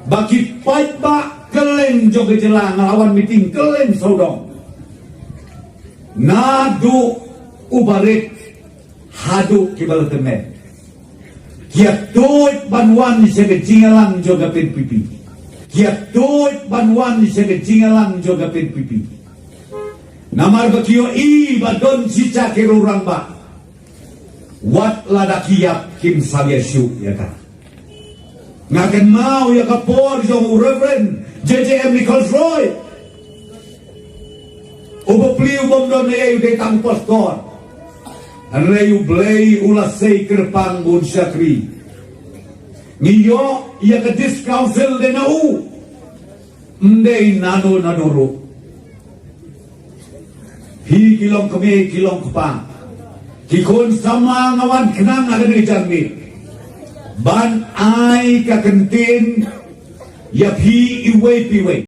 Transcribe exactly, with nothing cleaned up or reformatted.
Ba ki paidbah kylleng jong ka jylla nga la wan meeting kylleng sawdong. Naduh u barit haduh ki ba la tymmen. Ki ïa tuid ban wan sha ka jingïalang jong ka P N P P. Ki ïa tuid ban wan sha ka jingïalang jong ka P N P P. Namar ba ki ïohi ba don shi cha ki rurang ba wat lada ki ïap kim sa ïa shu ïa ka. Nga kynmaw ïa ka por jong u Reverend J J M Nichols Roy. U bapli u bym don ei u dei tang pastor. Hynrei u Blei u la sei kyrpang bun shakri. Ngi ïoh ïa ka District Council dei na u. Ym dei nano nano ruh. Hi ki long kmie ki long kpa. Ki khun samla nga wan khnang ha kane ka janmiet ban ai ka kyntien ïa phi iwei pa iwei.